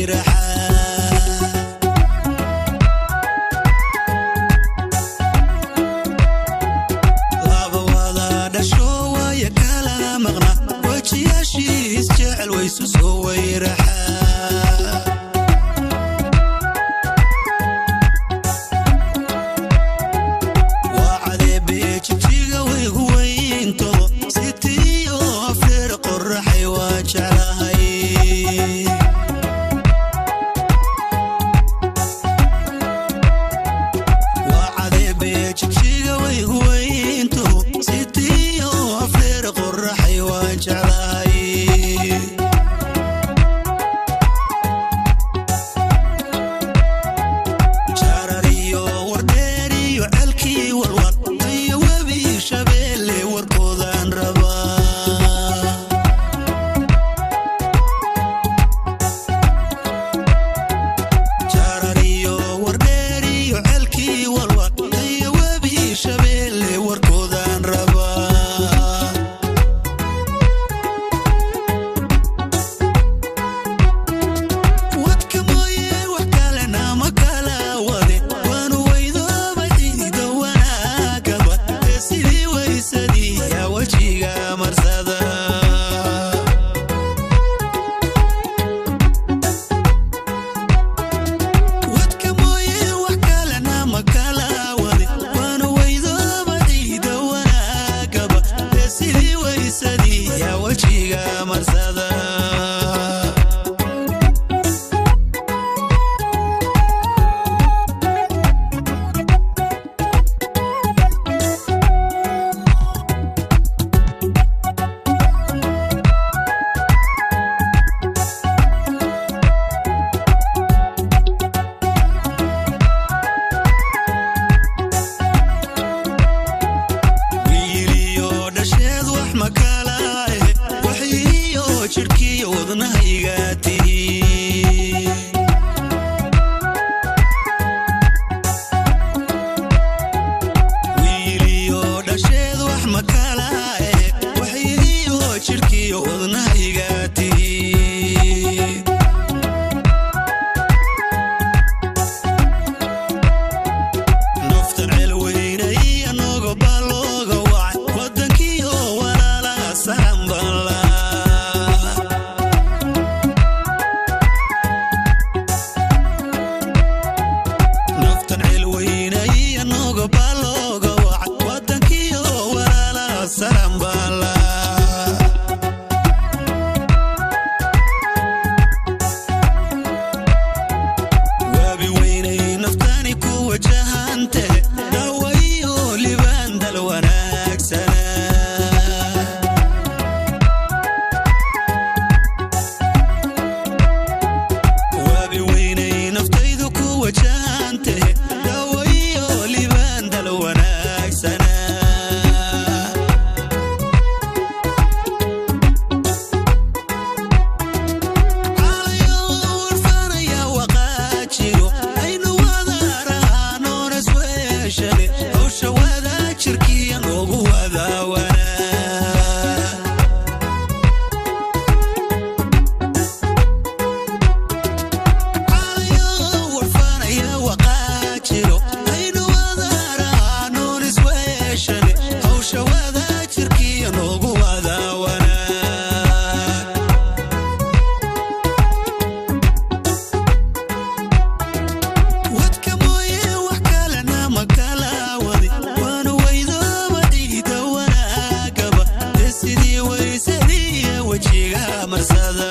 Weyraxa laba wada dhasho waaya kala maqna, wejiyaashiis jecel waysu soo weyraxa. Waa cadeebe jigjiga waygu weynto, sitiyo afreer qoraxay waa jeclahay. Waa cadeebe jigjiga waygu weynto, sitiyo afreer qoraxay waa jeclahay. Jarariyo wardheeriyo celkii walwal iyo webi Shabeelle warkoodaan rabaa. Jarariyo wardheeriyo celkii walwal iyo webi Shabeelle warkoodaan rabaa. Wadka mooye wax kalena ma kala wade, waanu weydooba ciido wanaagaba ee sidii waysadii yaa wejiga marsada. Wadka mooye wax kalena ma kala wade, waanu weydooba ciido wanaagaba ee sidii waysadii yaa wejiga marsada. Wiiliyo dhasheed wax ma kala eh, waxiyo jidhkiyo wadnahayga tihi. Wiiliyo dhasheed wax ma kala eh, waxiyo jidhkiyo wadnahayga tihi. Naftan cel weynay anoga baa looga wacay, wadankiyo walaalaha saran bala. Naftan cel weynay anoga baa looga wacay, wadankiyo walaalaha saran bala. Waabi weynay naftani ku wajahante, dawayo libaan dal wanaagsana. Waabi weynay naftaydu ku wajahante, dawayo libaan dal wanaagsana. Calayo warfanaya waqaajiro, aynu wadaaraanoon isweeshane, hawsha wada jirkiya noogu wada wanaa. Calayo warfanaya waqaajiro, aynu wadaaraanoon isweeshane, hawsha wada jirkiya noogu wada wanaa. Wadka mooye wax kalena ma kala wadi, waanu weydooba ciida wanaagaba ee sidii waysadii wejiga marsada.